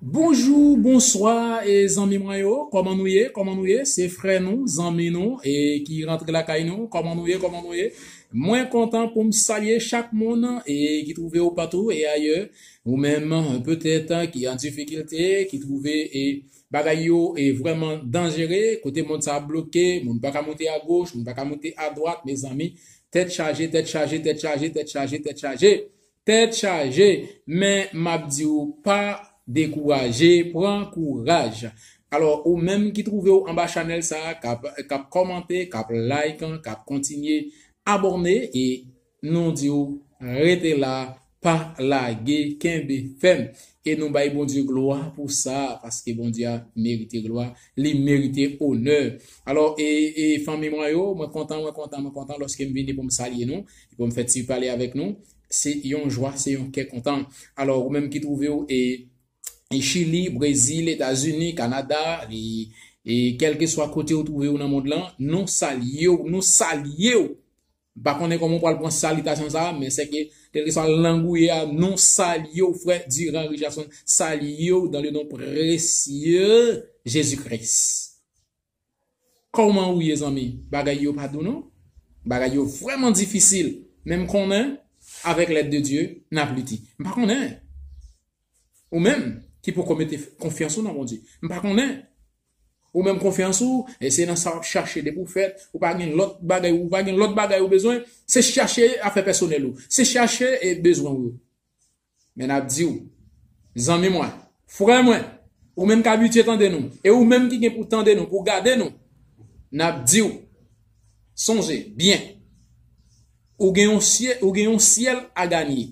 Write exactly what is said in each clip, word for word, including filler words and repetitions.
Bonjou, bonswa, e zanmi mwen yo, kòman nou ye? Kòman nou ye? Se frè nou, zanmi nou, e ki rantre lakay nou. Kòman nou ye? Kòman nou ye? Mwen kontan pou m salye chak moun, e ki twouve yo patou e ayè. Ou menm, petèt, ki an difikilte, ki twouve, e bagay yo, e vrèman danjere, kote mond sa ap bloke, moun pa ka moute agoch, moun pa ka moute adwat, mezanmi, tèt chaje, tèt chaje, tèt chaje, tèt chaje, tèt chaje. Tèt chaje, men m ap di w, pa dekouraje, pran kouraj. Alò, ou menm ki twouve w anba chanèl sa a, k ap, k ap kòmante, k ap like, k ap kontinye abòne, e nou di w, rete la, pa lage, kenbe fèm. E nou bay Bondye glwa pou sa, paske Bondye a merite glwa, li merite onè. Alò, e, e fanmi mwen yo, mwen kontan, mwen kontan, mwen kontan lòske m vini pou m salye nou, e pou m fè ti pale avèk nou. Se yon jwa, se yon kè kontan. Alò, ou menm ki twouve w e, e Chili, Brezil, Etazini, Kanada, e, e kèlkeswa kote ou twouve w nan mond lan, nou salye w, nou salye w. M pa konnen kòman w pral pran salitasyon sa a, men sèke, kèlkeswa lang ou ye a, nou salye w, frè Durand Richardson, salye w dans le nom précieux Jésus-Christ. Kòman ou ye, zanmi? Bagay yo pa dou, non? Bagay yo vrèman difisil. Men m konnen, avèk lèd de Dye, n ap lite. M pa konnen. Ou menm, ki poko mete konfyans ou nan Bondye. M pa konnen. Ou menm konfyans ou, e se nan sa w ap chache depi w fèt, ou pa gen lòt bagay, ou pa gen lòt bagay ou bezwen, se chache afè pèsonèl ou, se chache e bezwen w yo. Men n ap di w, zanmi mwen, frè mwen, ou menm k abitye tande nou, e ou menm ki gen pou tande nou, pou gade nou, n ap di w, sonje byen, ou gen yon syè-, ou gen yon syèl a ganye,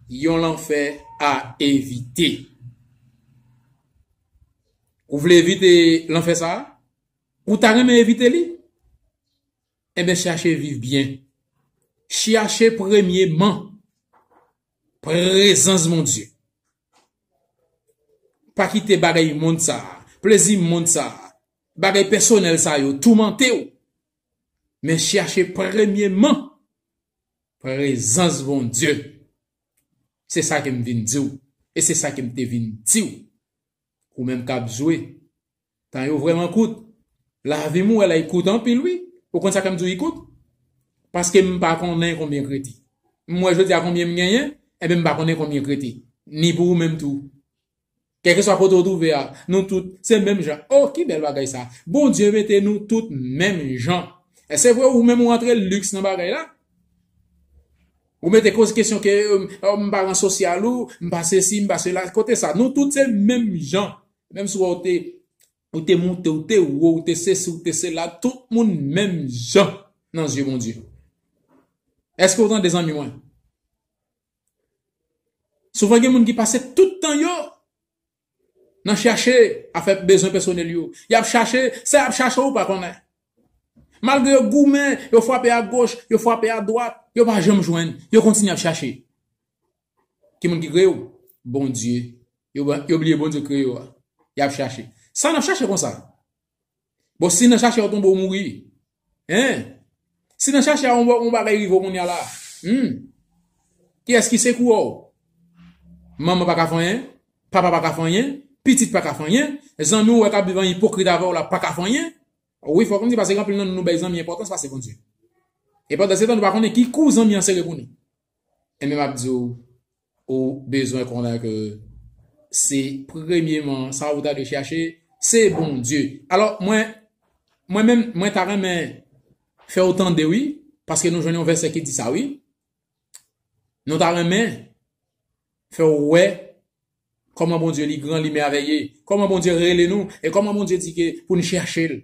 yon lanfè a evite. Ou vle evite lanfè sa a? Ou ta renmen evite li? Enben, chache viv byen. Chache premyeman prezans Bondye. Pa kite bagay mond sa a, plezi mond sa a, bagay pèsonèl sa yo toumante w. Men chache premyeman prezans Bondye. Se sa ke m vin di w. E se sa ke m te vin di w. Ou menm k ap jwe. Tan yo vrèman kout. Lavi m ou wè la, li kout anpil, wi. Ou konn sa k fè m di w li kout? Paske m pa konnen konbyen k rete. M wè jodi a konbyen m genyen, enben m pa konnen konbyen k rete. Ni pou ou menm tou. Kèlkeswa kote w twouve a, nou tout se menm jan. Oh, ki bèl bagay sa! Bondye mete nou tout menm jan. E se vre, ou menm ou antre liks nan bagay la. Ou mete koz kesyon ke, euh, oh, m pa ran sosyal ou, m pa sesi, m pa sela. Kote sa, nou tout se menm jan. Menm si w te, ou te moute, ou te wo, ou te sesi, ou te sela, tout moun menm jan nan zye Bondye. Èske w tande, zanmi mwen? Souvan gen moun ki pase tout tan yo nan chache afè bezwen pèsonèl yo. Y ap chache, sa y ap chache ou pa konnen. Malgre yo goumen, yo frape agoch, yo frape adwat, yo pa janm jwenn, yo kontinye ap chache. Ki moun ki kreye w? Bondye. Yo, yo bliye Bondye kreye yo a. Y ap chache. Sa n ap chache konsa. Bon, si nan chache a w tonbe, w mouri. Hein? Si nan chache a yon, yon bagay rive w kounye a la, hmm? Kiyès ki sekouye w? Manman pa ka fè anyen, papa pa ka fè anyen, pitit pa ka fè anyen, zanmi w wè k ap viv an ipokrit avè w la pa ka fè anyen. Wi, fòk m di, paske gen anpil nan nou, nou bay zanmi enpòtans pase Bondye. E pandan se tan, nou pa konnen ki kou zanmi an sere pou nou. Enben, m ap di w, ou bezwen konnen ke se premyeman sa ou ta dwe chache, se Bondye. Alò, mwen, mwen menm, mwen ta renmen fè w tande, wi, paske nou jwenn yon vèsè ki di sa, wi. Nou ta renmen fè w wè kòman Bondye li gran, li mèvèye, kòman Bondye rele nou, e kòman Bondye di ke pou n chache l.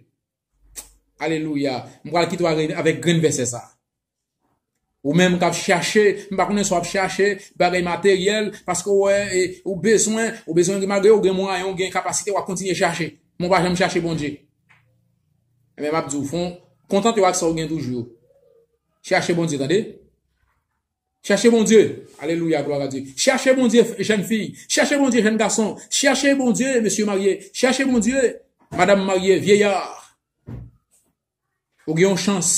Alelouya. M pral kite w avèk grenn vèsè sa. Ou menm k ap chache, m pa konnen si w ap chache bagay materyèl, paske w wè, e, ou bezwen, ou bezwen, malgre w gen mwayen, w gen kapasite, w ap kontinye chache. Men w pa janm chache Bondye. Enben, m ap di w, fon, kontante w ak sa w gen toujou. Chache Bondye, tande? Chache Bondye. Alelouya, glwa a Dye. Chache Bondye, jèn fi. Chache Bondye, jèn gason. Chache Bondye, mesye marye. Chache Bondye, madanm marye, vyeyar. Ou gen yon chans.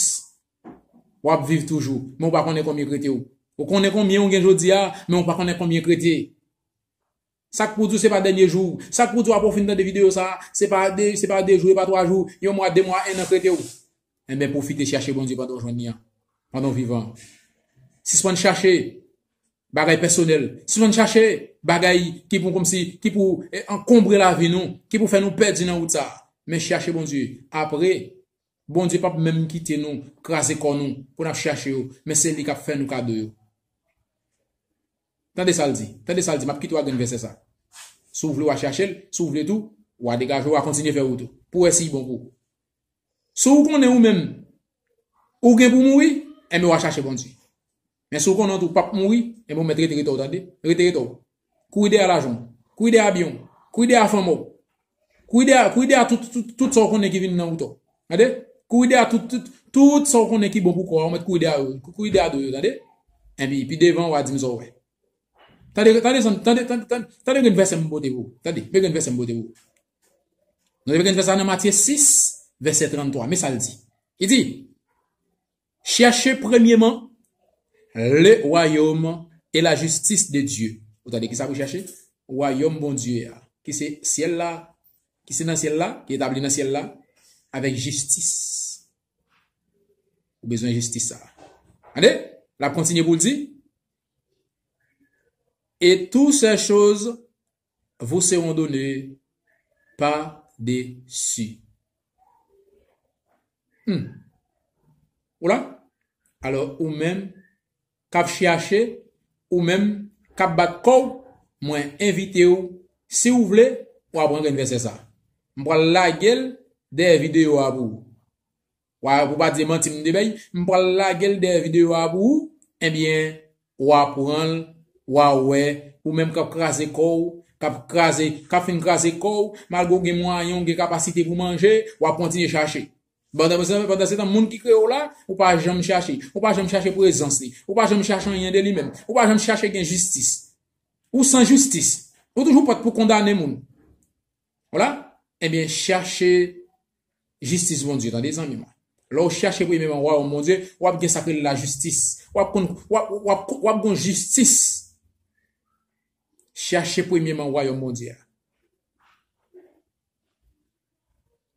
W ap viv toujou. Men w pa konnen konbyen k rete w. Ou konnen konbyen w gen jodi a, men w pa konnen konbyen k rete. Sa k pou di w se pa dènye jou w. Sa k pou di w apre w fin tande videyo sa a, se pa de, se pa de jou, se pa twa jou, yon mwa, de mwa, en an k rete w. Enben, pwofite chache Bondye pandan w jwenn li an, pandan w vivan. Sispann chache bagay pèsonèl. Sispann chache bagay ki pou kòmsi, ki pou, eh, ankonbre lavi nou, ki pou fè nou pèdi nan wout sa a. Men chache Bondye. Apre, Bondye p ap menm kite nou kraze kò nou pou n ap chache yo, men se li k ap fè nou kado yo. Tande sa l di. Tande sa l di. M ap kite w ak grenn vèsè sa. Si w vle, w a chache l. Si w vle tou, w a degaje w, w a kontinye fè wout ou. Pou w wè si l bon pou ou. Si w konnen ou menm, ou gen pou mouri, enben w a chache Bondye. Men si w konnen ou tou p ap mouri, enben w mèt rete, rete w, tande. Rete, rete w. Kouri dèyè lajan w. Kouri dèyè byen w. Kouri dèyè fanm ou. Kouri dèyè, kouri dèyè tout, tout, tout sa w konnen ki vin nan wout ou. Tande? Kouri dèyè tout, tout, tout sa w konnen ki bon pou kò a, ou mèt kouri dèyè yo. Kouri dèyè do yo, tande? Enpi, pi devan, w a di m sa w wè. Tande, tande, tande, tande, tande, tande grenn vèsè m pote pou ou. Tande, men grenn vèsè m pote pou ou. Nou te grenn vèsè nan Matye sis, vèsè tranntwa. Men sa l di. Li di, cherchez premièrement le royaume et la justice de Dieu. Ou tande ki sa pou chache? Wayòm Bondye a, ki se syèl la, ki se nan syèl la, ki etabli nan syèl la, avèk jistis. Ou bezwen jistis sa. Tande? L ap kontinye pou l di, et toutes ces choses vous seront données par-dessus. Hmm. Ou la? Alò, ou menm k ap chache, ou menm k ap bat kò w, mwen envite w, si w vle, w a pran grenn vèsè sa. M pral lage l dèyè videyo a pou ou. W a, pou pa di manti m te bay, m pral lage l dèyè videyo a pou ou, ebyen, w a pran l, w a wè, ou menm k ap kraze kò w, k ap kraze, k ap fin kraze kò w, malgre w gen mwayen, w gen kapasite pou manje, w ap kontinye chache. Pandan, pandan se tan, moun ki kreye w la, ou pa janm chache. Ou pa janm chache prezans li. Ou pa janm chache anyen de li menm. Ou pa janm chache gen jistis. Ou san jistis. Ou toujou prèt pou kondane moun. Vwala. Ebyen, chache jistis Bondye, tande, zanmi mwen. Lè w chache premyèman wayòm Bondye, w ap gen sa k rele lajistis. W ap konn, w ap, w ap, w ap gon jistis. Chache premyèman wayòm Bondye a.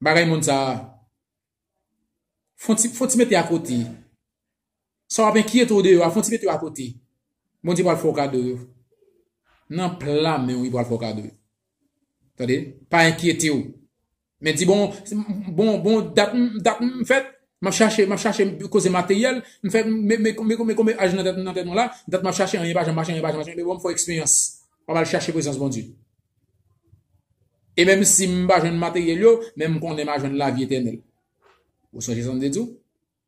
Bagay moun sa a, fon ti, fon ti mete akote. Sa w ap enkyete w de yo a, fon ti mete yo akote. Bondye pral fè w kado yo. Nan pla men w, li pral fè w kado yo. Tande? Pa enkyete w. Men di, bon, bon, bon, dat, dat m fèt, m ap chache, m ap chache koze materyèl, m fè, me, me, me, me, me aj nan tèt, nan tèt mwen la, dat m ap chache, anyen pa janm mache, anyen pa janm mache, men bon, m fè eksperyans. W ap al chache prezans Bondye. E menm si m pa jwenn materyèl yo, men m konnen m a jwenn lavi etènèl. Ou sonje sa m te di w?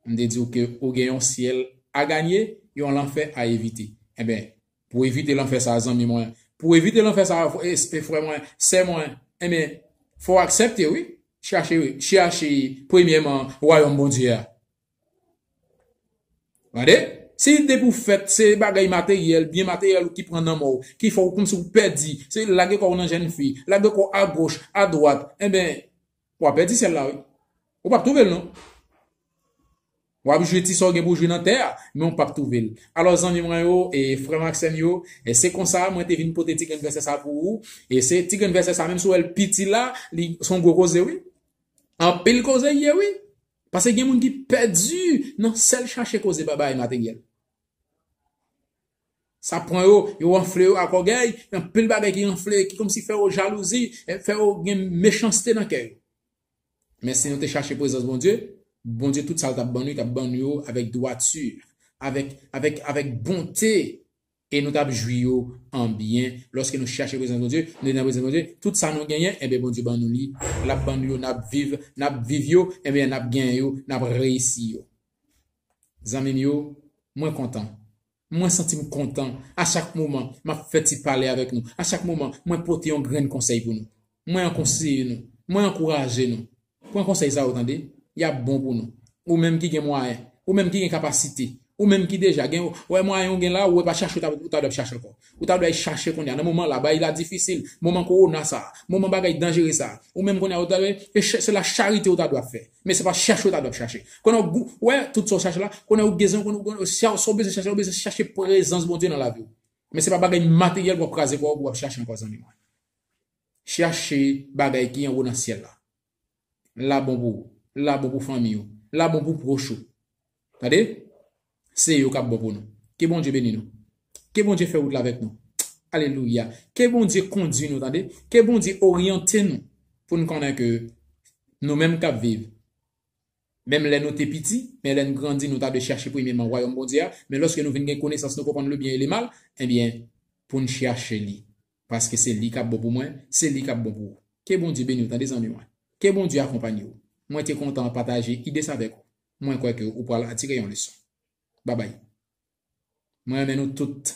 M te di w ke ou gen yon syèl a ganye, yon lanfè a evite. Enben, pou evite lanfè sa a, zanmi mwen, pou evite lanfè sa a, e, e, frè mwen, sè mwen, enben, fò w aksepte, wi. Chache, wi. Chache premyèman wayòm Bondye a. Tande? Si depi w fèt, se bagay materyèl, byen materyèl ou ki pran nan men w, ki fè w kòmsi w pèdi, se lage kò w nan jèn fi, lage kò w agoch, adwat, enben, w a pèdi syèl la, wi. Ou p ap twouve l, non. W ap jwi ti sa w gen pou w jwi nan tè a, men w p ap twouve l. Alò, zanmi mwen yo, e frè m ak sè m yo, e se konsa mwen te vin pote ti grenn vèsè sa pou ou. E se ti grenn vèsè sa, menm si w wè l piti la, li se yon gwo koze, wi. Anpil koze l ye, wi. Paske gen moun ki pèdi nan sèl chache koze bagay materyèl. Sa pran yo, yo anfle yo ak ògèy, anpil bagay ki anfle, ki kòmsi fè yo jalouzi, e fè yo gen mechanste nan kè yo. Men si nou te chache prezans Bondye, Bondye tout sa l t ap ban nou, li t ap ban nou yo avèk dwati, avèk, avèk, avèk bonte, e nou t ap jwi yo an byen. Lòske nou chache prezans Bondye, nou te nan prezans Bondye, tout sa nou genyen, enben Bondye ban nou li, l ap ban nou yo, n ap viv, n ap viv yo, enben n ap genyen yo, n ap reyisi yo. Zanmi m yo, mwen kontan. Mwen santi m kontan. A chak moman, m ap fè ti pale avèk nou. A chak moman, mwen pote yon grenn konsèy pou nou. Mwen ankonseye nou. Mwen ankouraje nou. Pran konsèy sa yo, tande. Y ap bon pou nou. Ou menm ki gen mwayen, ou menm ki gen kapasite, ou menm ki deja gen, ou wè mwayen ou gen la, ou wè pa chache, ou ta, ou ta dwe ap chache ankò. Ou ta dwe al chache kounye a. Nan moman la, bagay la difisil. Moman kowona sa a. Moman bagay danjere sa a. Ou menm kounye a, ou ta dwe, e ch-, se lacharite ou ta dwe ap fè. Men se pa chache ou ta dwe ap chache. Kounye a, ou, ou wè, tout sa w chache la, kounye a, ou bezwen, kounye a, ou, sa, sa w bezwen chache, ou bezwen chache prezans Bondye nan lavi w. Men se pa bagay materyèl pou w ap kraze kò w, pou w ap chache ankò, zanmi mwen. Chache bagay ki anwo nan syèl la. La bon pou ou. La bon pou fanmi ou. La bon pou pwòch ou. Tande? Se yo k ap bon pou nou. Ke Bondye beni nou. Ke Bondye fè wout la avèk nou. Alelouya. Ke Bondye kondui nou, tande? Ke Bondye oryante nou pou n konnen ke nou menm k ap viv, menm lè nou te piti, men lè n grandi, nou ta dwe chache premyèman wayòm Bondye a, men lòske nou vin gen konesans, nou konprann le byen e le mal, ebyen, pou n chache li. Paske se li k ap bon pou mwen, se li k ap bon pou ou. Ke Bondye beni w, tande zanmi mwen. Ke Bondye akonpanye w. Mwen te kontan pataje ide sa avèk ou. Mwen kwè ke ou pral atire yon leson. Babay. Mwen renmen nou tout.